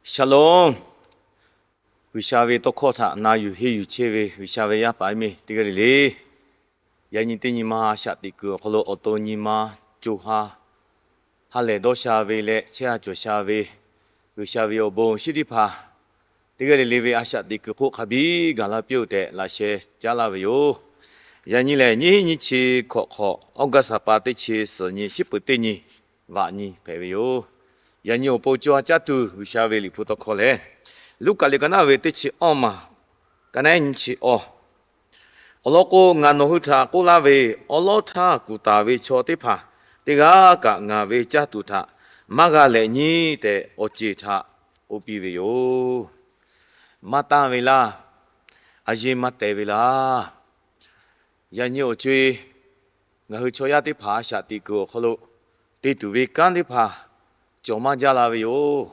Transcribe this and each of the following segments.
Shalom. G'uiˬsha ve tawˇ hkawˇ htaꞈ na yuˬ henˇ yuˬ chehˇ ve G'uiˬsha ve yaˇ paˍ yaˇ miˇ teˇ g'aˇ le le, yaꞈ nyi teˇ nyi ma a shaꞈ teꞈ kuiˬ awˬ hk'aw lo awˬ to nyi ma co ha ha lehˬ dawˇ sha ve leh chehˇ a cawˬ sha ve G'uiˬsha ve awˬ bon shinˉ teˇ hpaˍ teˇ g'aˇ le le ve a shaꞈ teꞈ kuiˬ hk'oˆ hk'a biˇ gaˬ la piˇ-oˆ tehꞈ laꞈ sheh caˉ laˇ ve yoˬ. Yaꞈ nyi lehˬ, nyiˇ hinˉ nyiˇ chi hkawꞈ hk'awꞈ, August ha pa teˇ chi suhˍ nyi, shiˉ peuˍ teˇ nyi, vaꞈ nyi hpehꞈ ve yoˬ. Yaꞈ nyi awˬ pon co ha caˇ tuˬ G'uiˬsha ve liꞈ hpu tawˇ hkawˇ lehˬ, Luˉkaꞈ liꞈ ka naˉ ve teˇ chi awˇ maˬ, ka naˉ nyiˇ chi awˇ. Awˬ lawn k'o, ngaˬ nawˬ hui htaꞈ k'oˆ laˇ ve, awˉ lawˉ htaˇ kuˬ taˍ ve chaw teˇ hpaˍ teˇ g'aˇ kaꞈ ngaˬ ve caˇ tuˬ htaꞈ maˇ g'a lehꞈ nyi tehꞈ, awˬ ceˬ htaꞈ k'oˆ piˇ ve yoˬ. Maˇ tanˇ ve laˇ. A yeˇ maˇ teh ve laˇ. Yaꞈ nyi awˬ co-e ngaˬ hui chaw yaˇ teˇ hpaˍ a shaꞈ teꞈ kuiˬ awˬ hk'aw lo te tuˬ ve kanˉ teˇ hpaˍ cawˬ maˇ jaˇ la ve yoˬ.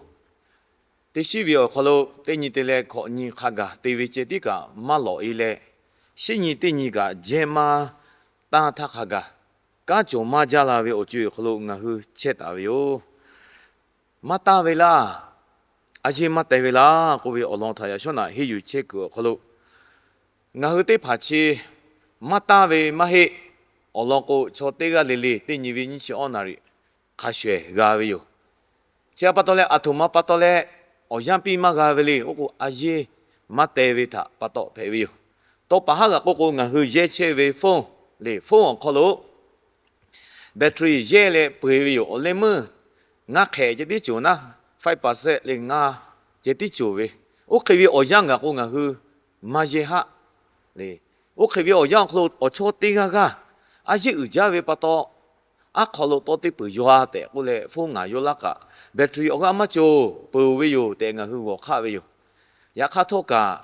Teˇ shiˉ ve awˬ hk'aw lo teˇ nyi te leh hkawꞈ nyi hk'a gaˬ te ve ceh tiˉ kaꞈ maˇ lawꞈ-e leh, shiˉ nyi teˇ nyi kaꞈ jehˇ maˇ tanˇ htaˇ hk'a gaˬ kanˉ cawˬ maˇ jaˇ la ve awˬ co-e awˬ hk'aw lo ngaˬ hui chehˇ taˍ ve yoˬ. Maˇ tanˇ ve laˇ. A yeˇ maˇ teh ve laˇ k'oˆ ve awˬ lawn htaꞈ yaꞈ shawˉ naꞈ henˇ yuˬ chehˇ kuiˬ awˬ hk'aw lo, ngaˬ hui teˇ hpaˍ chi maˇ tanˇ ve maˇ heˆ. Awˬ lawn k'o, chaw teˇ g'aˇ le le teˇ nyi ve nyiˇ chi awˇ naˍ riˍ hk'a shuˍ ehˍ g'a ve yoˬ. Chi htaꞈ pa taw leh, aˬ htoꞈ ma pa taw leh awˬ yanˇ piˇ maˇ g'a ve le k'oˆ k'o, a yeˇ maˇ teh ve htaꞈ pa taw hpehꞈ ve yoˬ. Tawˇ paˍ haˉ g'aꞈ k'oˆ k'o, ngaˬ hui yehˇ chehˇ ve phone le, phone awˬ hk'aw lo battery yehˇ leh peu-eˬ ve yoˬ. Awˬ leh meuˇ ngaˇ hk'ehꞈ ceh tiˉ cawˬ naˉ, five percent le ngaˇ ceh tiˉ cawˬ ve. Oˇ hk'e ve awˬ yanˇ gaˬ k'o, ngaˬ hui maˇ yehˇ haˆ le. Oˇ hk'e ve awˬ yanˇ awˬ hk'aw lo awˬ chawˇ teˇ g'aˇ g'aˇ a yeˇ uiˍ jaˇ ve pa taw, aˉ hk'aw lo tawˇ teˇ peuˬ yaw-a tehꞈ k'oˆ leh, phone ngaˬ yaw laˇ kaꞈ, battery awˬ g'aˇ maˇ cawˬ, peu-eˬ ve yoˬ tehꞈ ngaˬ hui g'awˬ hk'aˆ ve yoˬ. Yaꞈ hk'aˇ htawˇ kaꞈ,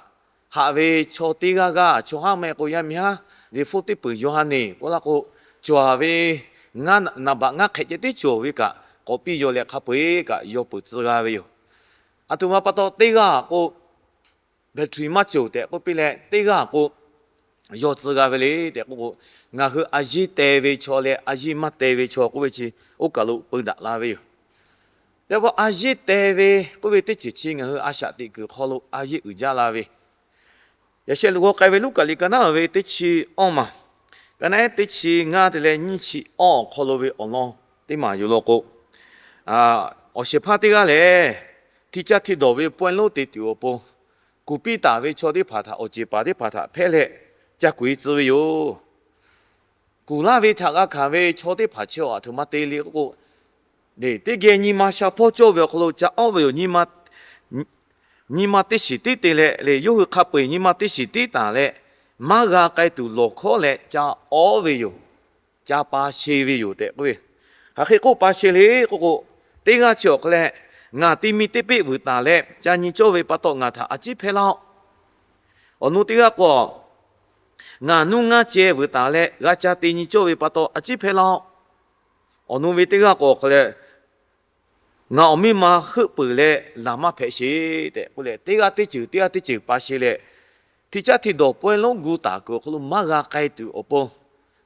haꞈ ve chaw teˇ g'aˇ g'aˇ, chaw haˉ meh k'o yaˇ miˇ haˉ ve phone teˇ peuˬ yaw ha neˬ k'oˆ laˇ k'o, cawˬ-a ve ngaˇ naˍ baꞈ ngaˇ hk'ehꞈ ceh tiˉ cawˬ ve kaꞈ, k'awꞈ piˇ yaw leh hk'a peu-eˬ kaꞈ yaw peuˬ tcuh g'a ve yoˬ. Aˬ htoꞈ ma pa taw teˇ g'aˇ k'o, battery maˇ cawˬ tehꞈ k'oˆ piˇ leh, teˇ g'aˇ k'o, yaw tcuh g'a ve le tehꞈ k'oˆ k'o, ngaˬ hui a yeˇ teh ve chaw leh a yeˇ maˇ teh ve chaw k'oˆ ve chi oˇ kaˬ lo peu daꞈ la ve yoˬ. Yaꞈ pa a yeˇ teh ve k'oˆ ve teˇ ceuˬ chi ngaˬ hui a shaꞈ teꞈ kuiˬ hk'aw lo a yeˇ uiˍ jaˇ la ve, yaꞈ sheh lo g'aw k'ai ve Luˉkaꞈ liꞈ ka naˉ ve teˇ chi awˇ maˬ, ka naˉ teˇ chi ngaˇ te leh nyiˇ chi awˇ awˬ hk'aw lo ve awˬ lawn teˇ maˬ yoˬ law k'o, awˬ shehˍ hpaˇ teˇ g'aˇ lehˬ, hti caˇ hti dawˬ ve pawehˇ lonˉ te tuˬ awˬ pon, kuˬ piˇ taˍ ve chaw teˇ hpaˍ htaꞈ, awˬ ceˬ paˍ teˇ hpaˍ htaꞈ hpehˇ leh ca kuˬ-e tcuh ve yoˬ. Kuˬ laˇ ve htaꞈ g'a hkanˍ ve chaw teˇ hpaˍ chi aˬ htoꞈ ma te le k'oˆ k'o, teˇ geh nyi ma sha hpawˇ cawˇ ve awˬ hk'aw lo ca awˉ ve yoˬ. Nyi ma teˇ shiˍ tiˉ te leh le, yawˇ hui hk'a peu-eˬ nyi ma teˇ shiˍ tiˉ taˍ leh, maˇ g'a k'ai tuˬ lawˬ hkawˉ leh ca awˉ ve yoˬ. Ca pa she ve yoˬ tehꞈ k'oˆ ve. Hk'aˬ hk'e k'oˆ pa she le k'oˆ k'o, teˇ g'aˇ chi awˬ hk'aw leh, ngaˬ te mi teˇ peˆ vuiˬ taˍ leh ca nyi cawˇ ve pa taw ngaˬ htaꞈ a ciˉ hpehˇ laˇ-oˆ. Awˬ nu teˇ g'aˇ k'o, ngaˬ nuˇ ngaˇ ceh vuiˬ taˍ leh g'a ca te nyi cawˇ ve pa taw a ciˉ hpehˇ laˇ-oˆ. Awˬ nu ve teˇ g'aˇ k'o awˬ hk'aw leh, ngaˬ awˬ miˇ ma heuˆ peuˬ leh laˬ maˇ hpehꞈ sheˍ tehꞈ k'oˆ leh, teˇ g'aˇ teˇ ceuˬ teˇ g'aˇ teˇ ceuˬ pa she leh, hti caˇ hti dawˬ pawehˇ lonˉ gu taˍ kuiˬ awˬ hk'aw lo maˇ g'a k'ai tuˬ awˬ pon,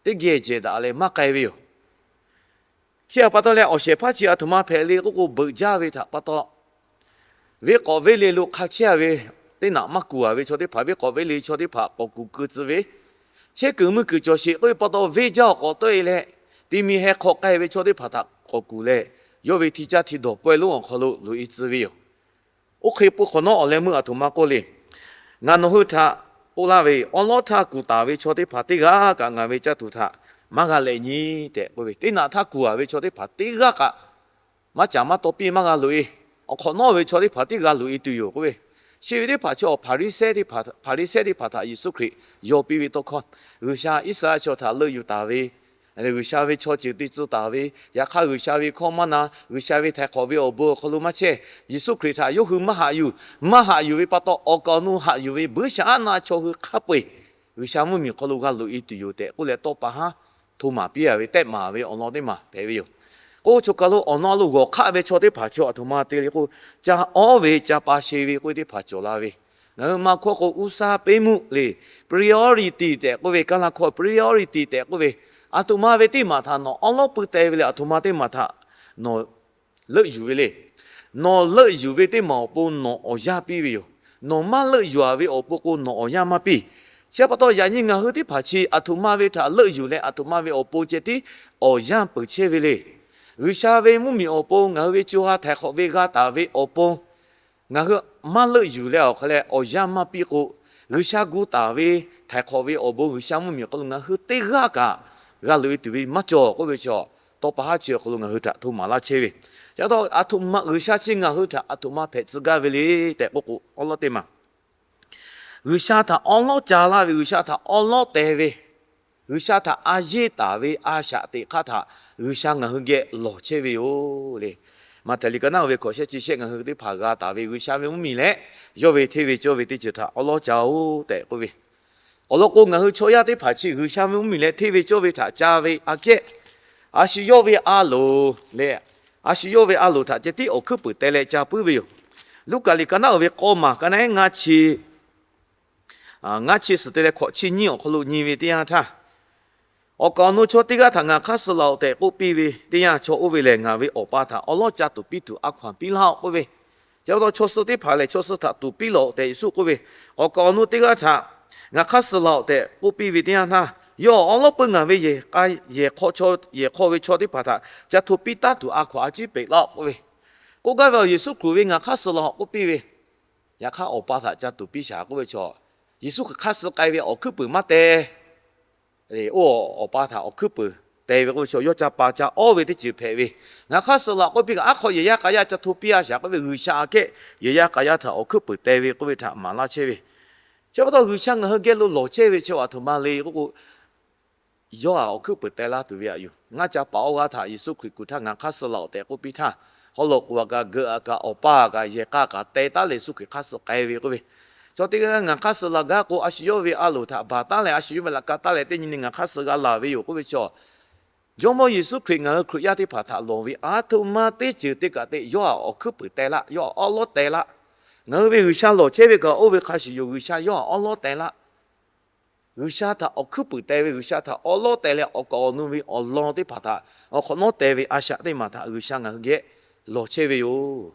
teˇ geh jehˬ daꞈ leh maˇ k'ai ve yoˬ. Chi htaꞈ pa taw leh, awˬ shehˍ hpaˇ chi aˬ htoꞈ ma hpehꞈ le k'oˆ k'o, beuꞈ jaˇ ve htaꞈ pa taw, venˇ k'awꞈ venˇ le lo hk'a chehˇ-a ve, teˇ naꞈ maˇ kuˬ-a ve chaw teˇ hpaˍ, venˇ k'awꞈ venˇ le chaw teˇ hpaˍ k'awꞈ kuˬ keu tcuh ve, chehˇ kuiˬ mui kuiˬ cawˬ sheˍ k'oˆ ve pa taw, venˇ jaˇ awˬ k'awꞈ tawˆ-e leh, ti mi heh hk'aw k'ai ve chaw teˇ hpaˍ htaꞈ k'awꞈ kuˬ leh, yawˇ ve hti caˇ hti dawˬ pawehˇ lonˉ awˬ hk'aw lo loꞈ-e tcuh ve yoˬ. Oˇ hk'e peuˬ hk'awꞈ nawˉ, awˬ leh meuˇ aˬ htoꞈ ma k'oˆ le. Ngaˬ nawˬ hui htaꞈ k'oˆ laˇ ve, awˉ lawˉ htaˇ kuˬ taˍ ve chaw teˇ hpaˍ teˇ g'aˇ kaꞈ ngaˬ ve caˇ tuˬ htaꞈ maˇ g'a lehꞈ nyi tehꞈ k'oˆ ve, teˇ naꞈ htaˇ kuˬ-a ve chaw teˇ hpaˍ teˇ g'aˇ kaꞈ maˇ caˍ maˇ taw piˇ maˇ g'a loꞈ-e. Awˬ hk'awꞈ nawˉ ve chaw teˇ hpaˍ teˇ g'a loꞈ-e tuˬ yoˬ k'oˆ ve. Chi ve teˇ hpaˍ chi awˬ Hpaˍriˍsehˇ teˇ hpaˍ, Hpaˍriˍsehˇ teˇ hpaˍ htaꞈ Yeˍsuˆ Hkriꞈ yaw piˇ ve tawˇ hkawˇ, G'uiˬsha Iˉsaˍreˍlaˆ chaw htaꞈ leuˆ yuˬ taˍ ve, G'uiˬsha ve chaw ceuˬ te tcuh taˍ ve, yaꞈ hk'aˇ G'uiˬsha ve hkawˇ maˇ na, G'uiˬsha ve htaiˍ hk'awꞈ ve awˬ bon awˬ hk'aw lo maˇ chehˇ, Yeˍsuˆ Hkriꞈ htaꞈ yawˇ hui maˇ haꞈ yuˬ. Maˇ haꞈ yuˬ ve pa taw, awˬ kaˍ awˬ nu haꞈ yuˬ ve buiˇshaˆaˉnaˆ chaw hui hk'a peu-eˬ G'uiˬsha mvuhˇmiˬ hk'aw lo g'a loꞈ-e tuˬ yoˬ tehꞈ k'oˆ leh, tawˇ pa haˉ hto maˍ piˇ-a ve tehˆ maˍ ve awˬ lawn teˇ maˬ hpehꞈ ve yoˬ. K'o, choˬ kaˬ lo awˬ na lo g'awˬ hk'aˆ ve chaw teˇ hpaˍ chi aˬ htoꞈ ma te le k'o, ca awˉ ve ca pa she ve k'oˆ ve teˇ hpaˍ cawˬ la ve. Ngaˬ hui maˇ hkawˇ k'o, uˇ saˉ peˉ muˆ le, priority tehꞈ k'oˆ ve, Kaˇlaˇ hkawˇ priority tehꞈ k'oˆ ve, aˬ htoꞈ ma ve teˇ maˬ htaꞈ nawˬ awˉ lawˉ pui teh ve le, aˬ htoꞈ ma teˇ maˬ htaꞈ nawˬ leuˆ yuˬ ve le. Nawˬ leuˆ yuˬ ve teˇ maˬ awˬ pon nawˬ awˬ yanˇ piˇ ve yoˬ. Nawˬ maˇ leuˆ yuˬ-a ve awˬ pon k'o, nawˬ awˬ yanˇ maˇ piˇ. Chi pa taw, yaꞈ nyi ngaˬ hui teˇ hpaˍ chi aˬ htoꞈ ma ve htaꞈ leuˆ yuˬ leh, aˬ htoꞈ ma ve awˬ pon ceh tiˉ awˬ yanˇ peuˬ chehˇ ve le. G'uiˬsha ve mvuhˇmiˬ awˬ pon, ngaˬ hui ve co ha htaiˍ hk'awꞈ ve g'a taˍ ve awˬ pon ngaˬ hui maˇ leuˆ yuˬ leh awˬ hk'aw leh awˬ yanˇ maˇ piˇ k'o, G'uiˬsha gu taˍ ve htaiˍ hk'awꞈ ve awˬ bon G'uiˬsha mvuhˇmiˬ awˬ hk'aw lo ngaˬ hui teˇ g'aˇ kaꞈ g'a loꞈ-e tuˬ ve maˇ cawˬ k'oˆ ve chaw, tawˇ pa haˉ chi awˬ hk'aw lo ngaˬ hui htaꞈ hto maˍ laˇ chehˇ ve. Chi pa taw, aˬ htoꞈ ma G'uiˬsha chi ngaˬ hui htaꞈ aˬ htoꞈ ma hpehꞈ tcuh gaˇ ve le tehꞈ k'oˆ k'o, awˉ lawˉ teˇ maˬ G'uiˬsha htaꞈ awˉ lawˉ ca laˇ ve, G'uiˬsha htaꞈ awˉ lawˉ teh ve, G'uiˬsha htaꞈ a yeˇ taˍ ve a shaꞈ teꞈ hk'aˇ htaꞈ G'uiˬsha ngaˬ hui geh lawˬ chehˇ ve yoˬ le. Maꞈhtehˍ liꞈ ka naˉ ve hkawꞈ shehˆ chi shehˆ, ngaˬ hui teˇ hpaˍ g'a taˍ ve G'uiˬsha ve mvuhˇmiˬ leh, yawˇ ve hteˇ ve cawˇ ve teˇ ceuˬ htaꞈ awˉ lawˉ ca-oˬ tehꞈ k'oˆ ve, awˬ lawn k'o, ngaˬ hui chaw yaˇ teˇ hpaˍ chi G'uiˬsha ve mvuhˇmiˬ leh hteˇ ve cawˇ ve htaꞈ ca ve aꞈ kehˉ, a shu yawˇ ve a loˍ leh a shu yawˇ ve a loˍ htaꞈ ceh tiˉ awˬ hkuiˉ puiˍ teh leh ca puiˉ ve yoˬ. Luˉkaꞈ liꞈ ka naˉ uiˍ ve k'awˇ maˬ ka naˉ ngaˇ chi ngaˇ chi suhˍ te leh hkawꞈ chi nyiˇ awˬ hk'aw lo nyi ve teˇ yanˇ htaˇ, awˬ kaˍ awˬ nu chaw teˇ g'aˇ htaꞈ ngaˬ hk'aˇ suh laˬ-oꞈ tehꞈ k'oˆ piˇ ve teˇ yanˇ, chaw oˇ ve lehˬ, Ngaˬ ve Awˬ pa htaꞈ awˉ lawˉ ca tuˬ piˇ tuˬ a hkaw-anˬ piˇ laˇ-oˆ k'oˆ ve. Chi pa taw, chaw suh teˇ hpaˍ lehˬ, chaw suh htaꞈ tuˬ piˇ lawˬ-oꞈ tehꞈ Yeˍsuˆ k'oˆ ve, awˬ kaˍ awˬ nu teˇ g'aˇ htaꞈ ngaˬ hk'aˇ suh laˬ-oꞈ tehꞈ k'oˆ piˇ ve teˇ yanˇ htaˇ, yawˇ awˉ lawˉ peuˇ ngaˬ ve yehˬ k'aw, yehˬ hk'aw ve chaw teˇ hpaˍ htaꞈ ca hto piˇ taˉ tuˬ a hkaw-anˬ a ciˉ peꞈ laˇ-oˆ k'oˆ ve. K'oˆ gaˇ ve, Yeˍsuˆ Hkriꞈ ve ngaˬ hk'aˇ suh laˬ-oꞈ k'oˆ piˇ ve, yaꞈ hk'aˇ Awˬ pa htaꞈ ca tuˬ piˇ shaˍ k'oˆ ve chaw, Yeˍsuˆ Hkriꞈ hk'aˇ suh k'ai ve awˬ hkuiˉ puiˍ maˇ teh. Oˇ, Awˬ pa htaꞈ awˬ hkuiˉ puiˍ teh ve k'oˆ ve chaw, yawˇ ca pa ca awˉ ve teˇ ceuˬ hpehꞈ ve. Ngaˬ hk'aˇ suh laˬ k'oˆ piˇ kaꞈ, aˉ hk'aw yehˬ yaˇ k'a yaˇ ca hto piˇ-a shaˍ k'oˆ ve, G'uiˬsha aꞈ kehˉ yehˬ yaˇ k'a yaˇ htaꞈ awˬ hkuiˉ puiˍ teh ve k'oˆ ve htaꞈ maˍ laˇ chehˇ ve. Chi pa taw, G'uiˬsha ngaˬ hui geh lo lawˬ chehˇ ve chaw aˬ htoꞈ ma le k'oˆ k'o, yawˇ htaꞈ awˬ hkuiˉ puiˍ teh laˇ tuˬ ve aꞈ yoˬ. Ngaˇ ca paˍ awˇ g'aˇ htaꞈ Yeˍsuˆ Hkriꞈ kuˬ htaˇ ngaˬ hk'aˇ suh laˬ-oꞈ tehꞈ k'oˆ piˇ htaˇ, haw lawꞈ k'oˍ aꞈ kaꞈ, geuꞈ aꞈ kaꞈ, awˬ pa aꞈ kaꞈ, yehˬ k'a kaꞈ teh taˉ leh Yeˍsuˆ Hkriꞈ hk'aˇ suh k'ai ve k'oˆ ve. Chaw teˇ g'aˇ ngaˬ hk'aˇ suh laˬ gaˇ k'o, a shu yawˇ ve a loˍ htaꞈ baˬ taˉ leh a shu yawˇ ve laꞈ ka taˉ leh teˇ nyi ni ngaˬ hk'aˇ suh g'a laˬ ve yoˬ k'oˆ ve chaw, Jawˇmawˇ Yeˍsuˆ Hkriꞈ ngaˬ hui Hkriꞈ yaˇ teˇ hpaˍ htaꞈ lawˬ ve aˬ htoꞈ ma teˇ ceuˬ te kaꞈ te, yawˇ htaꞈ awˬ hkuiˉ puiˍ teh laˇ, yawˇ htaꞈ awˉ lawˉ teh laˇ. Ngaˬ hui ve G'uiˬsha lawˬ chehˇ ve kaꞈ oˇ ve hk'a shuˍ yoˬ. G'uiˬsha yawˇ htaꞈ awˉ lawˉ teh laˇ. G'uiˬsha htaꞈ awˬ hkuiˉ puiˍ teh ve, G'uiˬsha htaꞈ awˉ lawˉ teh leh awˬ kaˍ awˬ nu ve awˬ lawn teˇ hpaˍ htaꞈ awˬ hk'awꞈ nawˉ teh ve a shaꞈ teˇ maˬ htaꞈ G'uiˬsha ngaˬ hui geh lawˬ chehˇ ve yoˬ.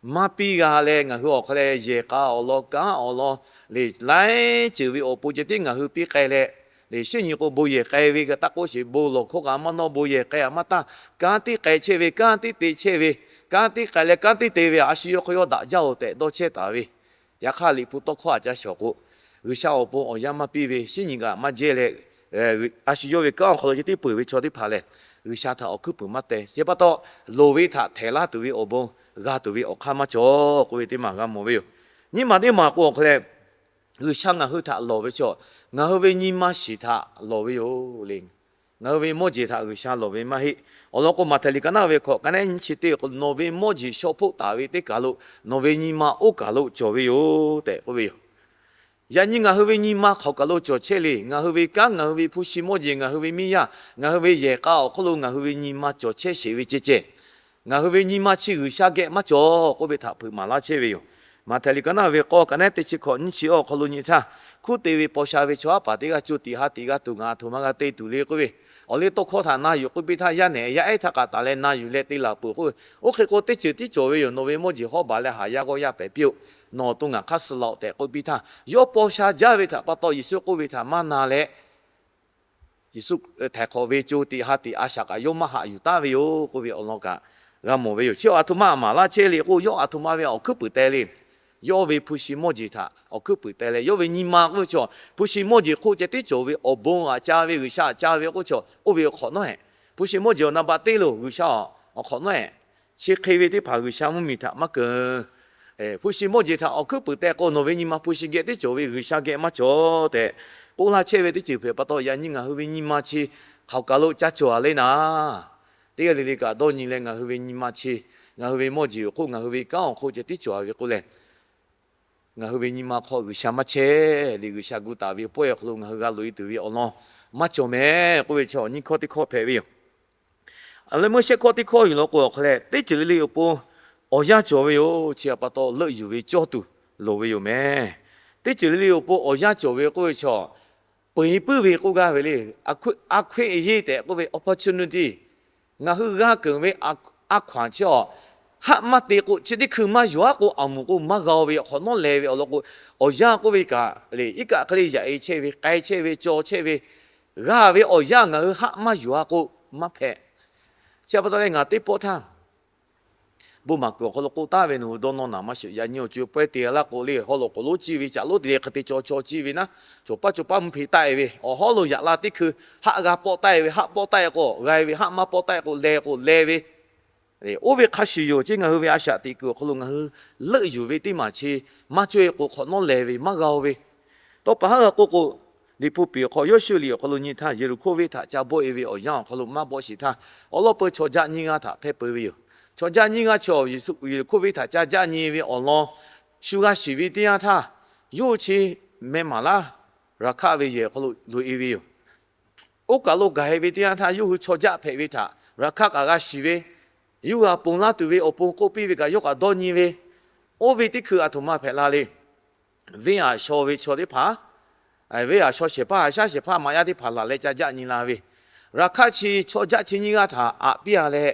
Maˇ piˇ g'a leh ngaˬ hui awˬ hk'aw leh yehˬ k'a awˬ lawn, kanˉ awˬ lawn, leh laiˉ ceuˬ ve awˬ pon ceh tiˉ ngaˬ hui piˇ k'ai leh, leh shinˉ nyi k'o bon yehˬ k'ai ve kaꞈ taˇ k'oˆ sheˍ, bon lawˬ hkawˇ kaꞈ maˇ nawˇ, bon yehˬ k'ai aꞈ maˇ taˇ, kanˉ tiˉ k'ai chehˇ ve, kanˉ tiˉ te chehˇ ve, kanˉ tiˉ k'ai leh kanˉ tiˉ te ve, a shu yawˇ hk'aw yawˇ daꞈ jaˇ-oˬ tehꞈ dawˇ chehˇ taˍ ve. Yaꞈ hk'aˇ, Liꞈ hpu tawˇ hkawˇ aꞈ ca shawˍ k'o, G'uiˬsha awˬ pon awˬ yanˇ maˇ piˇ ve, shinˉ nyi kaꞈ maˇ jehˇ leh, a shu yawˇ ve kanˉ awˬ hk'aw lo ceh tiˉ peuˬ ve chaw teˇ hpaˍ lehˬ, G'uiˬsha htaꞈ awˬ hkuiˉ puiˍ maˇ teh. Chi pa taw, loˍ ve htaꞈ htehˍ laˇ tuˬ ve awˬ bon g'a tuˬ ve awˬ hk'aˇ maˇ cawˬ k'oˆ ve teˇ maˬ g'a mawˬ ve yoˬ. Nyiˇ maˬ teˇ maˬ k'o awˬ hk'aw leh, G'uiˬsha ngaˬ hui htaꞈ lawˬ ve chaw, ngaˬ hui ve nyi ma shiˍ htaꞈ lawˬ ve yoˬ le. Ngaˬ hui ve mawˇ jeˬ htaꞈ G'uiˬsha lawˬ ve maˇ heˆ. Awˬ lawn k'o, Maꞈhtehˍ liꞈ ka naˉ ve hkawꞈ ka naˉ nyiˇ chi teˇ k'o, Nawˬ ve mawˇ jeˬ shaw hpoˆ taˍ ve teˇ kaˬ lo nawˬ ve nyi ma oˇ kaˬ lo cawˬ ve yoˬ tehꞈ k'oˆ ve yoˬ. Yaꞈ nyi ngaˬ hui ve nyi ma hk'aoˍ kaˬ lo cawˬ chehˇ le. Ngaˬ hui ve kanˉ, ngaˬ hui ve hpu shi mawˇ jeˬ, ngaˬ hui ve miˇ yaˇ, ngaˬ hui ve yehˬ k'a awˬ hk'oˆ lo ngaˬ hui ve nyi ma cawˬ chehˇ sheˍ ve ceh ceh, ngaˬ hui ve nyi ma chi G'uiˬsha geh maˇ cawˬ k'oˆ ve htaꞈ hpeuꞈ maˍ laˇ chehˇ ve yoˬ. Maꞈhtehˍ liꞈ ka naˉ ve k'awˇ ka naˉ teˇ chi hkawꞈ nyiˇ chi awˬ hk'aw lo nyi htaˇ, hkuˇ te ve paw sha ve chaw haˉ paˍ teˇ g'aˇ co tiꞈ ha tiꞈ g'a tuˬ ngaˬ aˬ htoꞈ ma g'a te tuˬ le k'oˆ ve, awˬ liˇ tawˇ hkawˇ htaꞈ na yuˬ k'oˆ piˇ htaˇ, yaˇ nehˬ yaˇ ehˉ htaˇ k'aꞈ taˍ leh na yuˬ leh te laˬ peuˬ k'oˆ ve, oˇ hk'e k'o teˇ ceuˬ tiˉ cawˬ ve yoˬ. Nawˬ ve mawˇ jeˬ hawˉ baˬ leh haˍ yaˇ g'awˇ yaˇ pehˍ piˇ-oˆ. Nawˬ awˬ to ngaˬ hk'aˇ suh laˬ-oꞈ tehꞈ k'oˆ piˇ htaˇ, yawˇ paw sha jaˇ ve htaꞈ pa taw Yeˍsuˆ k'oˆ ve htaꞈ maˇ na leh, Yeˍsuˆ htaiˍ hk'awꞈ ve co tiꞈ ha tiꞈ a shaꞈ kaꞈ yawˇ maˇ haꞈ yuˬ taˍ ve yoˬ k'oˆ ve awˬ lawn kaꞈ g'a mawˬ ve yoˬ. Chi awˬ aˬ htoꞈ ma maˍ laˇ chehˇ le k'o, yawˇ aˬ htoꞈ ma ve awˬ hkuiˉ puiˍ teh le. Yawˇ ve hpu shi mawˇ jeˬ htaꞈ awˬ hkuiˉ puiˍ teh leh, yawˇ ve nyi ma k'oˆ ve chaw, hpu shi mawˇ jeˬ hk'oˆ ceh tiˉ cawˬ ve awˬ bon aꞈ ca ve, G'uiˬsha aꞈ ca ve k'oˆ chaw, oˇ ve awˬ hk'awꞈ nawˉ-ehˍ. Hpu shi mawˇ jeˬ awˬ na baꞈ teˇ loˬ, G'uiˬsha awˬ hk'awꞈ nawˉ-ehˍ. Chi hk'e ve teˇ hpaˍ G'uiˬsha mvuhˇmiˬ htaꞈ maˇ keunˍ. Hpu shi mawˇ jeˬ htaꞈ awˬ hkuiˉ puiˍ teh k'o, nawˬ ve nyi ma hpu shi geh tiˉ cawˬ ve, G'uiˬsha geh maˇ cawˬ tehꞈ k'oˆ laˇ chehˇ ve teˇ ceuˬ hpehꞈ pa taw, yaꞈ nyi ngaˬ hui ve nyi ma chi hk'aoˍ kaˬ lo ca cawˬ-a le naˍ. Teˇ g'aˇ le le kaꞈ dawˇ nyi leh ngaˬ hui ve nyi ma chi, ngaˬ hui ve mawˇ jeˬ awˬ hk'oˆ, ngaˬ hui ve kanˉ awˬ hk'oˆ ceh tiˉ cawˬ-a ve k'oˆ leh, ngaˬ hui ve nyi ma hk'aw G'uiˬsha maˇ chehˇ le. G'uiˬsha gu taˍ ve pawehˇ awˬ hk'aw lo ngaˬ hui g'a loꞈ-e tuˬ ve awˬ lawn maˇ cawˬ mehˍ k'oˆ ve chaw nyiˇ hkawˇ teˇ hkawˇ hpehꞈ ve yoˬ. Awˬ leh meuˇ shehˆ hkawˇ teˇ hkawˇ yuˬ law k'o awˬ hk'aw leh, teˇ ceuˬ le le awˬ pon awˬ yanˇ cawˬ ve yoˬ. Chi pa taw leuˆ yuˬ ve cawˇ tuˬ loˍ ve yoˬ mehˍ. Teˇ ceuˬ le le awˬ pon awˬ yanˇ cawˬ ve k'oˆ ve chaw, peuˬ-e puiˉ ve k'oˆ gaˇ ve le. A hkweˆ a hkweˆ yeˇ tehꞈ k'oˆ ve opportunity, ngaˬ hui g'a keunˍ ve a hkaw-anˬ chi awˬ Haˆ maˇ te k'o, chi teˇ hkui maˇ yuˬ-aˉ k'o, aˬ moˍ k'o maˇ g'a-o ve, awˬ hk'awꞈ nawˉ leh ve awˬ lawn k'o, awˬ yanˇ k'oˆ ve kaꞈ le, iˉ kaˆ hk'e le yaꞈ-e chehˇ ve, k'ai chehˇ ve, caw chehˇ ve, g'a ve awˬ yanˇ ngaˬ hui haˆ maˇ yuˬ-aˉ k'o maˇ hpehꞈ. Chi pa taw leh ngaˬ teˇ pawˆ htaˇ bon maˍ kuiˬ awˬ hk'aw lo k'oˆ taˍ ve, nawˬ hui dawˇ nawˇ naˍ maˇ shiˍ. Yaꞈ nyi awˬ co-e pawehˇ te laˇ k'o le, haw loꞈ k'oˍ lonˉ ciˇ ve, caꞈ lonˉ te leh hk'e te caw caw ciˇ ve naˉ, cawˬ paˇ cawˬ paˇ mvuhˇ hpeꞈ taˆ-e ve, awˬ hawˉ lo yaꞈ la teˇ hkui haˆ g'a pawˆ taˆ-e ve, haˆ pawˆ taˆ-e k'o g'a-e ve, haˆ maˇ pawˆ taˆ-e k'o leh k'o leh ve, oˇ ve hk'a shuˍ yoˬ. Chi ngaˬ hui ve a shaꞈ teꞈ kuiˬ awˬ hk'aw lo ngaˬ hui leuˆ yuˬ ve teˇ maˬ chi maˇ cawˇ-e k'o, hk'awꞈ nawˉ leh ve maˇ g'a-o ve, tawˇ pa haˉ g'a k'oˆ k'o, Liꞈ hpu piˍ awˬ hk'aw Yoˇshuˆ liꞈ awˬ hk'aw lo nyi htaˇ, Yeˍriˆhkoˇ venˇ htaꞈ ca bawˆ-e ve awˬ yanˇ awˬ hk'aw lo maˇ bawˆ sheˍ htaˇ, awˬ lawn peu chaw jaˆ nyiˇ g'aˇ htaꞈ hpehˇ peu ve yoˬ. Chaw jaˆ nyiˇ g'aˇ chi Yeˍriˆhkoˇ venˇ htaꞈ ca jaˆ nyi ve awˬ lawn shu g'a shiˍ ve teˇ yanˇ htaˇ, yawˇ hui chi meh maˍ laˇ Raˍhkaˆ ve yehˬ awˬ hk'aw lo loꞈ-e ve yoˬ. Oˇ kaˬ lo gaˬ-e ve teˇ yanˇ htaˇ, yawˇ hui chaw jaˆ hpehꞈ ve htaꞈ Raˍhkaˆ kaꞈ g'a shiˍ ve, yawˇ hui g'a ponˬ laˇ tuˬ ve awˬ pon k'oˆ piˇ ve kaꞈ yawˇ kaꞈ dawˇ nyi ve, oˇ ve teˇ hkui aˬ htoꞈ ma hpehꞈ la le. Venˇ aˬ shaw ve chaw teˇ hpaˍ, venˇ aˬ shaw shehˍ hpaˇ, haꞈ shaˉ shehˍ hpaˇ maꞈ yaˇ teˇ hpaˍ laˬ leh ca jaˆ nyi la ve, Raˍhkaˆ chi chaw jaˆ chi nyiˇ g'aˇ htaꞈ aꞈ piˇ-a leh,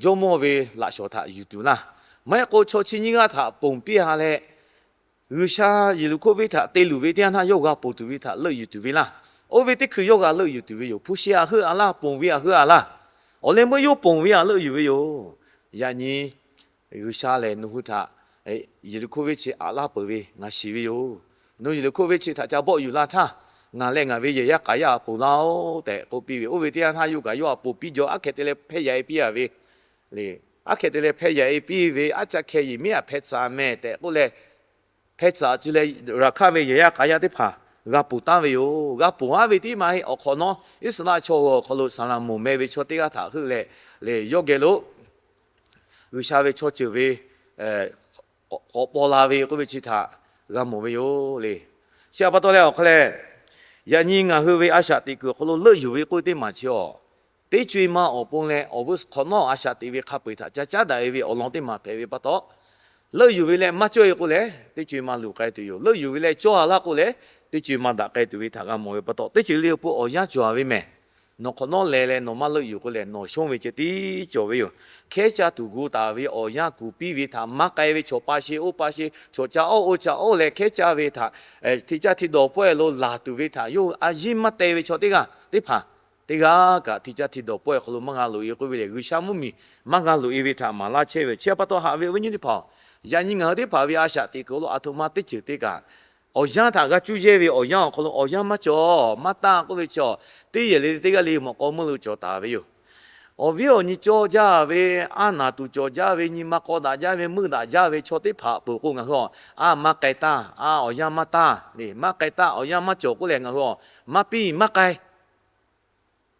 jawˇmawˇ ve laꞈ shawˍ htaꞈ yuˬ tuˬ laˇ. Maˇ heˆ k'o chaw chi nyiˇ g'aˇ htaꞈ ponˬ piˇ-a leh, G'uiˬsha Yeˍriˆhkoˇ venˇ htaꞈ te luˬ ve teˇ yanˇ htaˇ yawˇ g'a ponˬ tuˬ ve htaꞈ leuˆ yuˬ tuˬ ve laˇ. Oˇ ve teˇ hkui yawˇ g'a leuˆ yuˬ tuˬ ve yoˬ. Hpu shi aˬ heuˆ-a laˇ, ponˬ ve aˬ heuˆ-a laˇ. Awˬ leh meuˇ yawˇ ponˬ ve aˬ leuˆ yuˬ ve yoˬ. Yaꞈ nyi G'uiˬsha lehˬ nawˬ hui htaꞈ Yeˍriˆhkoˇ venˇ chi aꞈ laˇ peuˬ ve ngaˬ shiˍ ve yoˬ. Nawˬ hui Yeˍriˆhkoˇ venˇ chi htaꞈ ca bawˆ yuˬ laˇ htaˇ, ngaˬ leh ngaˬ ve yehˬ yaˇ k'aˍ yaˇ aˬ ponˬ laˇ-oˆ tehꞈ k'oˆ piˇ ve, oˇ ve teˇ yanˇ htaˇ yawˇ kaꞈ yawˇ aˬ ponˬ piˇ jaw aˉ hkeh te leh hpehˇ yaꞈ-e piˇ-a ve le. Aˉ hkeh te leh hpehˇ yaꞈ-e piˇ ve, aˉ caˆ hkeh yeˬ miˉ aꞈ hpeh tcuh meh tehꞈ k'oˆ leh, hpeh tcuh-a ci leh Raˍhkaˆ ve yehˬ yaˇ k'aˍ yaˇ teˇ hpaˍ g'a ponˬ taˍ ve yoˬ. G'a ponˬ-a ve tiˉ maˇ heˆ. Awˬ hk'awꞈ nawˉ Iˉsaˍreˍlaˆ chaw g'awˬ awˬ hk'aw lo Saˍlaˍmonˍ meh ve chaw teˇ g'aˇ htaꞈ heuˆ leh, le yawˇ geh lo G'uiˬsha ve chaw ceuˬ ve k'awꞈ paw la ve k'oˆ ve chi htaꞈ g'a mawˬ ve yoˬ le. Chi htaꞈ pa taw leh awˬ hk'a leh, yaꞈ nyi ngaˬ hui ve a shaꞈ teꞈ kuiˬ awˬ hk'aw lo leuˆ yuˬ ve k'oˆ ve teˇ maˬ chi awˬ, teˇ co-e ma awˬ pon leh awˬ vuiˇ hk'awꞈ nawˉ a shaꞈ teꞈ ve hk'a peu-eˬ htaꞈ ca caˉ daꞈ-e ve awˬ lawn teˇ maˬ hpehꞈ ve pa taw, leuˆ yuˬ ve leh maˇ cawˇ-e k'o leh teˇ co-e ma luˬ k'ai tuˬ yoˬ. Leuˆ yuˬ ve leh cawˇ-a laˇ k'o leh teˇ co-e ma daꞈ k'ai tuˬ ve htaꞈ g'a mawˬ ve pa taw, teˇ ceuˬ le awˬ pon awˬ yanˇ cawˬ-a ve mehˬ. Nawˬ hk'awꞈ nawˉ leh leh nawˬ maˇ leuˆ yuˬ k'o leh nawˬ shonˇ ve ceh tiˉ cawˬ ve yoˬ. Hkehˉ caˇ tuˬ gu taˍ ve awˬ yanˇ kuˬ piˇ ve htaꞈ maˇ k'ai ve, chaw pa sheˍ oˇ pa sheˍ, chaw ca oˇ oˇ ca oˇ leh hkehˉ caˇ ve htaꞈ hti caˇ hti dawˬ pawehˇ lo laˬ tuˬ ve htaꞈ yawˇ a yeˇ maˇ teh ve chaw teˇ g'aˇ teˇ hpaˍ teˇ g'aˇ kaꞈ hti caˇ hti dawˬ pawehˇ awˬ hk'aw lo maˇ g'a loꞈ-e k'oˆ ve lehˬ, G'uiˬsha mvuhˇmiˬ maˇ g'a loꞈ-e ve htaꞈ maˍ laˇ chehˇ ve. Chi pa taw haꞈ ve awˬ viˉ nyi teˇ hpaˍ-oˬ, yaꞈ nyi ngaˬ hui teˇ hpaˍ ve a shaꞈ teꞈ kuiˬ lo aˬ htoꞈ ma teˇ ceuˬ te kaꞈ, awˬ yanˇ htaꞈ g'a cuˇ yehˇ ve awˬ yanˇ awˬ hk'aw lo awˬ yanˇ maˇ cawˬ maˇ tanˇ k'oˆ ve chi, teˇ yehˬ le teˇ g'aˇ le mawꞈ k'aw meuˇ lo cawˬ taˍ ve yoˬ. Awˬ viˉ awˬ nyi cawˇ jaˇ ve, aˉ naˍ tuˬ cawˬ jaˇ ve, nyi ma k'aw daꞈ jaˇ ve, meuˇ daꞈ jaˇ ve chaw teˇ hpaˍ peuˬ k'o ngaˬ hui a, a maˇ k'ai taˇ, a awˬ yanˇ maˇ tanˇ le, maˇ k'ai taˇ, awˬ yanˇ maˇ cawˬ k'oˆ lehˬ ngaˬ hui a, maˇ piˇ maˇ k'ai.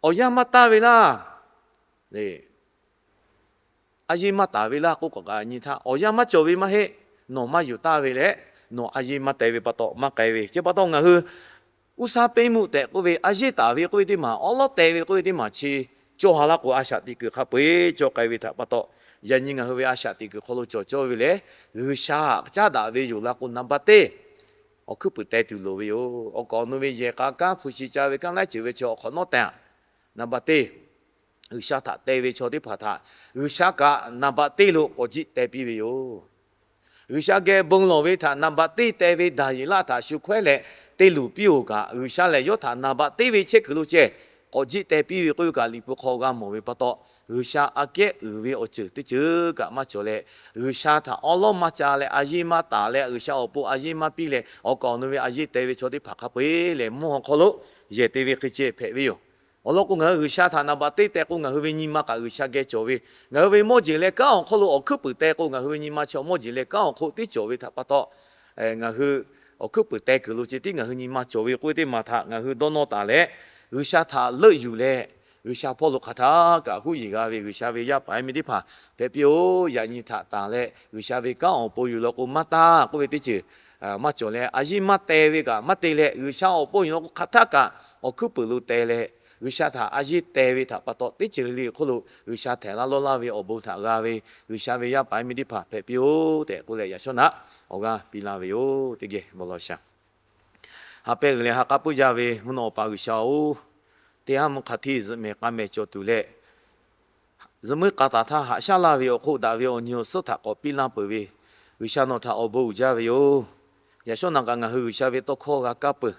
Awˬ yanˇ maˇ tanˇ ve laˇ le, a yeˇ maˇ taˍ ve laˇ k'oˆ k'awꞈ kaꞈ nyi htaˇ, awˬ yanˇ maˇ cawˬ ve maˇ heˆ. Nawˬ maˇ yuˬ taˇ ve leh, nawˬ a yeˇ maˇ teh ve pa taw maˇ k'ai ve. Chi pa taw ngaˬ hui uˉ saˉ peˉ meuˆ tehꞈ k'oˆ ve, a yeˇ taˍ ve k'oˆ ve teˇ maˬ, awˉ lawˉ teh ve k'oˆ ve teˇ maˬ chi cawˇ ha laˇ k'o, a shaꞈ teꞈ kuiˬ hk'a peu-eˬ cawˇ k'ai ve htaꞈ pa taw, yaꞈ nyi ngaˬ hui ve a shaꞈ teꞈ kuiˬ hk'aw lo cawˬ cawˇ ve lehˬ, G'uiˬsha caˉ daꞈ ve yoˬ laˇ k'o, naˍ baˬ teˇ awˬ hkuiˉ puiˍ teh tuˬ loˍ ve yoˬ. Awˬ kaˍ awˬ nu ve yehˬ k'a kanˉ hpu shi ca ve kanˉ laiˉ ceuˬ ve chi awˬ hk'awꞈ nawˉ teh-a. Naˍ baˬ teˇ, G'uiˬsha htaꞈ teh ve chaw teˇ hpaˍ htaꞈ G'uiˬsha kaꞈ naˍ baˬ teˇ lo k'awꞈ jiˆ teh piˇ ve yoˬ. G'uiˬsha geh bon lawˬ ve htaꞈ naˍ baˬ teˇ teh ve Daˍyeˍlaˆ htaꞈ shu hkawehˉ leh te luˬ piˇ-oˬ kaꞈ, G'uiˬsha lehˬ yawˇ htaꞈ naˍ baˬ teˇ ve chehˇ kuiˬ lo ceh k'awꞈ jiˆ teh piˇ ve k'oˆ ve kaꞈ, Liꞈ hpu hk'aw g'a mawˬ ve pa taw, G'uiˬsha aꞈ kehˉ uiˍ ve awˬ ceuˬ teˇ ceuˬ kaꞈ maˇ cawˬ leh, G'uiˬsha htaꞈ awˉ lawˉ maˇ ca leh, a yeˇ maˇ taˍ leh, G'uiˬsha awˬ pon a yeˇ maˇ piˇ leh, awˬ kaˍ awˬ nu ve a yeˇ teh ve chaw teˇ hpaˍ hk'a peu-eˬ lehˬ, mvuhˇ haw hk'aw lo yehˬ te ve hk'e ceh hpehꞈ ve yoˬ. Awˬ lawn k'o, ngaˬ hui G'uiˬsha htaꞈ naˍ baˬ teˇ teh k'o, ngaˬ hui ve nyi ma kaꞈ G'uiˬsha geh cawˬ ve, ngaˬ hui ve mawˇ jeˬ leh kanˉ awˬ hk'oˆ lo awˬ hkuiˉ puiˍ teh k'o, ngaˬ hui ve nyi ma chi awˬ mawˇ jeˬ leh kanˉ awˬ hk'oˆ tiˉ cawˬ ve htaꞈ pa taw, ngaˬ hui awˬ hkuiˉ puiˍ teh kuiˬ lo ceh tiˉ ngaˬ hui nyi ma cawˬ ve k'oˆ ve teˇ maˬ htaꞈ ngaˬ hui dawˇ nawˇ taˍ leh, G'uiˬsha htaꞈ leuˆ yuˬ leh, G'uiˬsha hpawˇ lo hk'aˬ htaˇ kaꞈ huˉ yeˬ g'a ve G'uiˬsha ve yaˇ paˍ yaˇ miˇ teˇ hpaˍ hpehꞈ piˇ-oˬ. Yaꞈ nyi htaꞈ tanˬ leh G'uiˬsha ve kanˉ awˬ pon yuˬ law k'o maˇ tanˇ k'oˆ ve teˇ ceuˬ maˇ cawˬ leh, a yeˇ maˇ teh ve kaꞈ maˇ te leh, G'uiˬsha awˬ pon yuˬ law k'o hk'aˬ htaˇ kaꞈ awˬ hkuiˉ puiˍ lo teh leh, G'uiˬsha htaꞈ a yeˇ teh ve htaꞈ pa taw, teˇ ceuˬ le le hk'oˆ lo G'uiˬsha htehꞈ laˇ lawˇ laˇ ve awˬ bon htaꞈ g'a ve G'uiˬsha ve yaˇ paˍ yaˇ miˇ teˇ hpaˍ hpehꞈ piˇ-oˬ tehꞈ k'oˆ leh, yaꞈ shawˉ naꞈ awˬ g'aˇ piˇ laˇ ve yoˬ. Teˇ geh bon lawˬ shaˍ. Ha pehˇ g'uiˬ leh ha k'aˉ puiˉ jaˇ ve mvuhˇ naw Awˬ pa G'uiˬsha-oˬ, teˇ haˉ mvuhˇ hk'a htiˇ zuhꞈ mehˍ k'a mehˍ cawˬ tuˬ leh, zuhꞈ muiˉ k'a taˍ htaˇ haꞈ shaˉ laˇ ve awˬ hk'oˆ daꞈ ve awˬ nyi awˬ suhˉ htaꞈ k'awꞈ piˇ laˇ peuˬ ve, G'uiˬsha nawˬ htaꞈ awˬ bon uiˍ jaˇ ve yoˬ. Yaꞈ shawˉ naꞈ kaꞈ ngaˬ hui G'uiˬsha ve tawˇ hkawˇ g'a kaˇ peuˬ.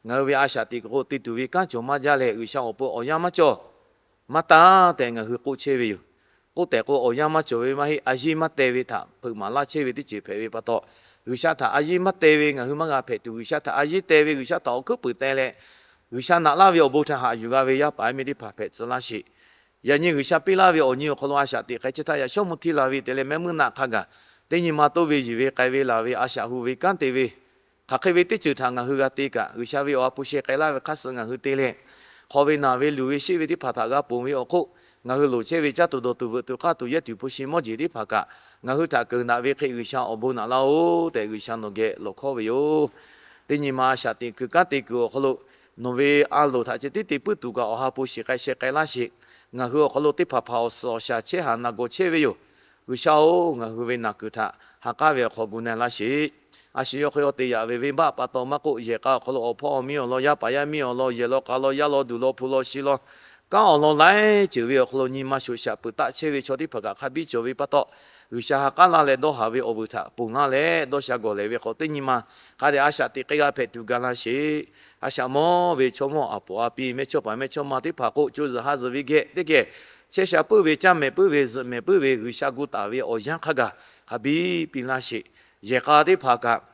Ngaˬ hui ve a shaꞈ teꞈ kuiˬ k'o te tuˬ ve kanˉ cawˬ maˇ jaˇ leh, G'uiˬsha awˬ pon awˬ yanˇ maˇ cawˬ maˇ taˇ tehꞈ ngaˬ hui k'oˆ chehˇ ve yoˬ. K'oˆ tehꞈ k'o, awˬ yanˇ maˇ cawˬ ve maˇ heˆ, a yiˇ maˇ teh ve htaꞈ hpeuꞈ maˍ laˇ chehˇ ve teˇ ceuˬ hpehꞈ ve pa taw, G'uiˬsha htaꞈ a yiˇ maˇ teh ve ngaˬ hui maˇ g'a hpehꞈ tuˬ, G'uiˬsha htaꞈ a yiˇ teh ve, G'uiˬsha htaꞈ awˬ hkuiˉ puiˍ teh leh, G'uiˬsha naꞈ laˇ ve awˬ bon htaꞈ haꞈ yuˬ g'a ve yaˇ paˍ yaˇ miˇ teˇ hpaˍ hpehꞈ tcuh laˇ sheˍ. Yaꞈ nyi G'uiˬsha piˇ laˇ ve awˬ nyi awˬ hk'aw lo a shaꞈ teꞈ k'ai chehˇ htaˇ, yaꞈ shawˉ mvuh htiˇ la ve te leh mehˆ muiˉ naˆ hk'a gaˬ, teˇ nyi ma toˇ ve yiˬ ve k'ai ve laˬ ve a shaꞈ hu ve kanˉ te ve, hk'aˬ hk'e ve teˇ ceuˬ htaꞈ ngaˬ hui g'a te kaꞈ, G'uiˬsha ve awˬ ha hpu sheh k'ai laˇ ve hk'aˇ suh ngaˬ hui te leh, hk'aw ve naˬ ve luˬ ve sheˆ ve teˇ hpaˍ htaꞈ g'a ponˬ ve awˬ hk'oˆ, ngaˬ hui loˍ chehˇ ve caˇ tuˬ dawˬ tuˬ veuꞈ tuˬ k'aˇ tuˬ yehˇ tuˬ hpu shi mawˇ jeˬ teˇ hpaˍ kaꞈ, ngaˬ hui htaꞈ keunˍ daꞈ ve hk'e G'uiˬsha awˬ bon naꞈ laˇ-oˬ tehꞈ, G'uiˬsha nawˬ geh lawˬ hkawˇ ve yoˬ. Teˇ nyi ma a shaꞈ teꞈ kuiˬ kanˉ te kuiˬ awˬ hk'aw lo, nawˬ ve a loˍ htaꞈ ceh tiˉ te puiˉ tuˬ kaꞈ awˬ ha hpu shiˍ k'ai sheh k'ai laˇ sheˍ. Ngaˬ hui awˬ hk'aw lo teˇ hpaˍ hpaˍ awˬ suhˍ awˬ shaˍ chehˇ haˍ naˬ gawˬ chehˇ ve yoˬ. G'uiˬsha-oˬ, ngaˬ hui ve naˬ kuiˬ htaꞈ ha k'aˉ ve awˬ hk'aw gu na laˇ sheˍ. A shu yawˇ hk'e yawˇ te yaꞈ ve venˇbaˆ pa taw maˇ k'oˆ, yehˬ k'a awˬ hk'aw lo awˬ hpawˇ awˬ miˇ awˬ lawn, yaˇ paˍ yaˇ miˇ awˬ lawn, yehˬ law k'a law, yaˇ law duˬ law, hpu law shi law, kanˉ awˬ lawn laiˉ ceuˬ ve awˬ hk'aw lo nyi ma shoꞈ shaꞈ peuˬ taˆ chehˇ ve chaw teˇ hpaˍ kaꞈ hk'a biˇ cawˬ ve pa taw, G'uiˬsha ha k'aˉ laˇ leh dawˇ haˍ ve awˬ vuiˬ htaꞈ ponˬ laˇ leh dawˇ sha gawˬ lehˬ ve hk'aw teˇ nyi ma hk'a dehꞈ a shaꞈ teꞈ k'ai g'a hpehꞈ tuˬ ga laˇ sheˍ. A shaꞈ mawˇ ve chaw mawˇ a poˍ a pi mehˇchawˇ paˍ mehˇchawˇma teˇ hpaˍ k'o, co zuhˬ ha zuhˬ ve geh teˇ geh chehˇ sha puiˉ ve, caˇ mehˍ puiˉ ve, zuhꞈ mehˍ puiˉ ve, G'uiˬsha gu taˍ ve awˬ yanˇ hk'a gaˬ hk'a biˇ piˇ laˇ sheˍ. Yehˬ k'a teˇ hpaˍ kaꞈ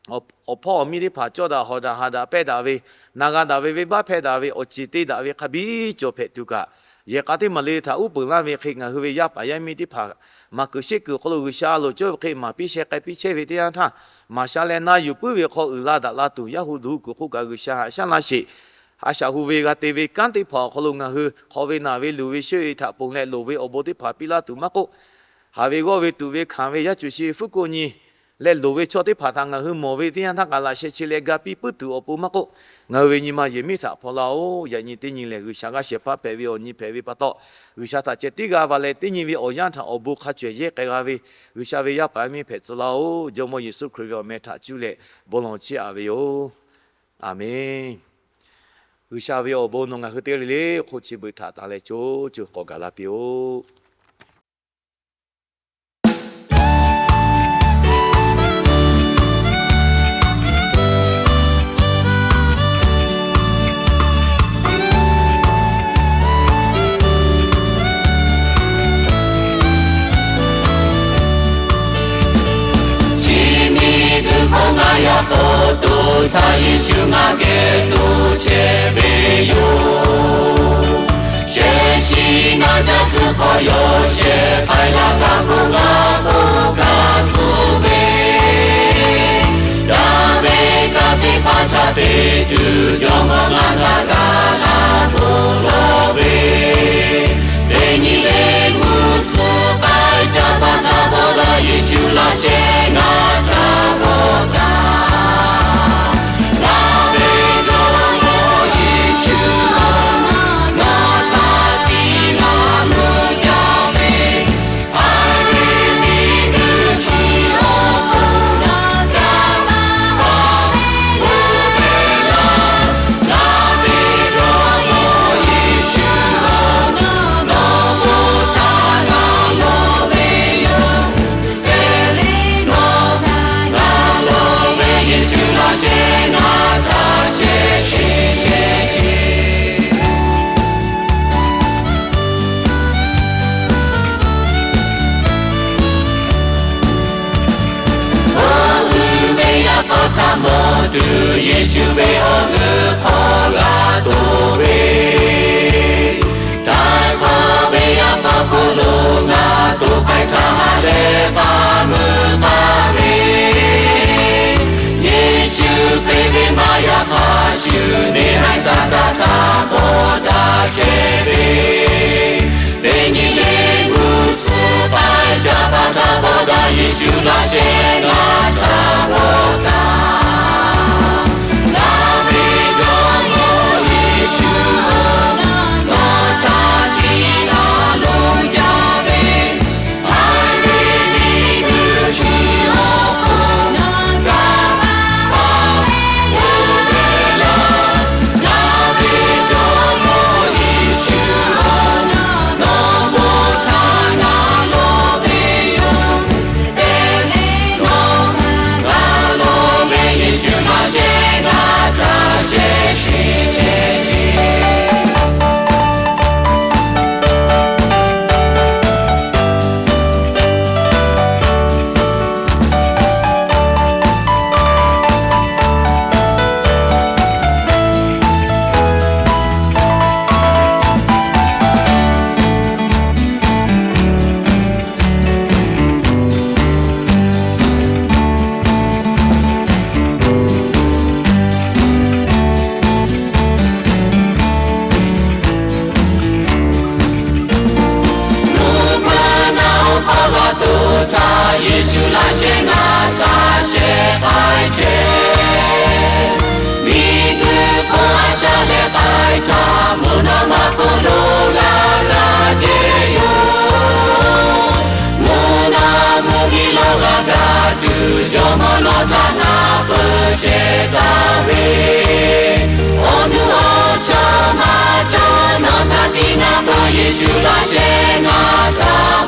awˬ hpawˇ awˬ miˇ teˇ hpaˍ cawˇ daꞈ hawˍ daꞈ haꞈ daꞈ pehˇ daꞈ ve, na g'a daꞈ ve, venˇbaˆ hpehˇ daꞈ ve, awˬ ceˬ te daꞈ ve hk'a biˇ cawˬ hpehꞈ tuˬ kaꞈ, yehˬ k'a teˇ maˬ le htaꞈ uˉ peunˍ laˇ ve hk'e ngaˬ hui ve yaˇ paˍ yaˇ miˇ teˇ hpaˍ maˍ kuiˬ sheˆ kuiˬ awˬ hk'aw lo G'uiˬsha a loˍ cawˇ ve hk'e maˍ piˇ sheh k'ai piˇ chehˇ ve teˇ yanˇ htaˇ, maˍ sha leh na yuˬ puiˉ ve hk'aw uiˍ la daꞈ la tuˬ yaˇ hu duˬ kuiˬ hk'oˆ kaꞈ G'uiˬsha haꞈ shaˉ laˇ sheˍ. A shaꞈ hu ve g'a te ve kanˉ teˇ hpaˍ awˬ hk'aw lo ngaˬ hui hk'aw ve naˬ ve luˬ ve sheˆ ve htaꞈ ponˬ leh loˍ ve awˬ bon teˇ hpaˍ piˇ laˇ tuˬ maˇ k'oˆ, haˍ ve g'awˇ ve tuꞈ ve hkanˍ ve yaˇ cuˬ shi fuˉ ko nyi leh loˍ ve chaw teˇ hpaˍ htaꞈ ngaˬ hui mawˬ ve teˇ yanˇ htaˇ kaꞈ laꞈ sheh chi leh ga piˇ puiˉ tuˬ awˬ pon maˇ k'oˆ, ngaˬ hui ve nyi ma yehˬ miˉ htaꞈ hpaw laˇ-oˆ. Yaꞈ nyi teˇ nyi lehˬ G'uiˬsha g'aˇ shehˍ hpaˇ hpehꞈ ve awˬ nyi hpehꞈ ve pa taw, G'uiˬsha htaꞈ ceh tiˉ g'a va leh teˇ nyi ve awˬ yanˇ htaꞈ awˬ bon hk'a cawehˬ yehˇ k'ai g'a ve G'uiˬsha ve yaˇ paˍ yaˇ miˇ hpehꞈ tcuh laˇ-oˆ. Jawˇmawˇ Yeˍsuˆ Hkriꞈ ve awˬ meh htaꞈ cuˇ leh bon lawˬ chiˇ aꞈ ve yoˬ. Aˬmenˍ. G'uiˬsha ve awˬ bon nawˬ ngaˬ hui teˇ g'aˇ le le hk'oˆ chi beuꞈ htaꞈ taˍ leh co co k'awꞈ gaˬ la piˇ-oˆ. Chi miˬ guiˬ hk'oˆ ngaˬ yaꞈ k'aw toꞈ htaˇ, Yeˍsuˆ ngaˬ geh toꞈ chehˇ ve yoˬ. Shehˍ shiˍ ngaˬ ca kuiˬ hk'aw yawˇ shehˍ hpaˇ laˇ kaꞈ hk'oˆ ngaˬ k'oˆ kaꞈ suh ve, daꞈ ve kanˉ teˇ hpaˍ htaꞈ te tuˬ jawˇmawˇ ngaˬ htaꞈ ga laˇ k'oˆ lawˬ ve, teˇ nyi le g'uˇ suhˍ k'ai ca pa ca bawˆ daꞈ Yeˍsuˆ laꞈ sheh ngaˬ htaꞈ bawˆ daꞈ. Daꞈ ve jawˇmawˇ Yeˍsuˆ-oˬ, nawˬ htaꞈ tiˉ ngaˬ nuˇ jaˇ ve, a ve miˬ guiˬ chi awˬ hk'oˆ lo gaˬ la ve, oˇ ve laˇ. Daꞈ ve jawˇmawˇ Yeˍsuˆ-oˬ, nawˬ bon htaꞈ ngaˬ loˍ ve yoˬ. Teˇ le nawˬ htaꞈ ngaˬ loˍ ve, Yeˍsuˆ laꞈ sheh ngaˬ htaꞈ shehˍ shiˍ shehˍ shiˍ. Oˇ g'uˇ ve yaˇ hk'aw htaꞈ mawˬ tuˬ, Yeˍsuˆ ve awˬ g'euˆ hk'aw g'a toꞈ ve, htaiˍ hk'awꞈ ve yaˇ hk'aw hk'oˆ lo ngaˬ toꞈ k'ai htaˇ, ha lehˬ k'aˉ meuˇ k'aˉ ve, Yeˍsuˆ Hkriꞈ ve maˇ yaꞈ hk'aˇ shuˍ, neˇ haiˬ Saˍtanˍ htaꞈ bawˆ daꞈ chehˇ ve, teˇ nyi le g'uˇ suhˍ k'ai ca pa ca bawˆ daꞈ Yeˍsuˆ laꞈ sheh ngaˬ htaꞈ bawˆ daꞈ. Daꞈ ve jawˇmawˇ Yeˍsuˆ-oˬ, nawˬ htaꞈ tiˉ ngaˬ nuˇ jaˇ ve, a ve miˬ guiˬ chi awˬ hk'oˆ lo gaˬ la ve, oˇ ve laˇ. Daꞈ ve jawˇmawˇ Yeˍsuˆ-oˬ, nawˬ bon Yeˍsuˆ laˇ shehˍ ngaˬ htaꞈ shehˍ k'ai chehˇ. Miˬguiˬ hk'oˆ a shaˉ leh k'ai htaˇ, mvuhˇ naw ma hk'oˆ lo g'a g'a te yoˬ. Mvuhˇ naw mvuhˇ miˬ lo g'a gaˬ tuˬ, jawˇmawˇ nawˬ htaꞈ ngaˬ peuˬ chehˇ taˍ ve, awˬ nuˇ awˬ chaw maˇ cawˬ, nawˬ htaꞈ tiˉ ngaˬ peuˬ. Yeˍsuˆ laˇ shehˍ ngaˬ htaꞈ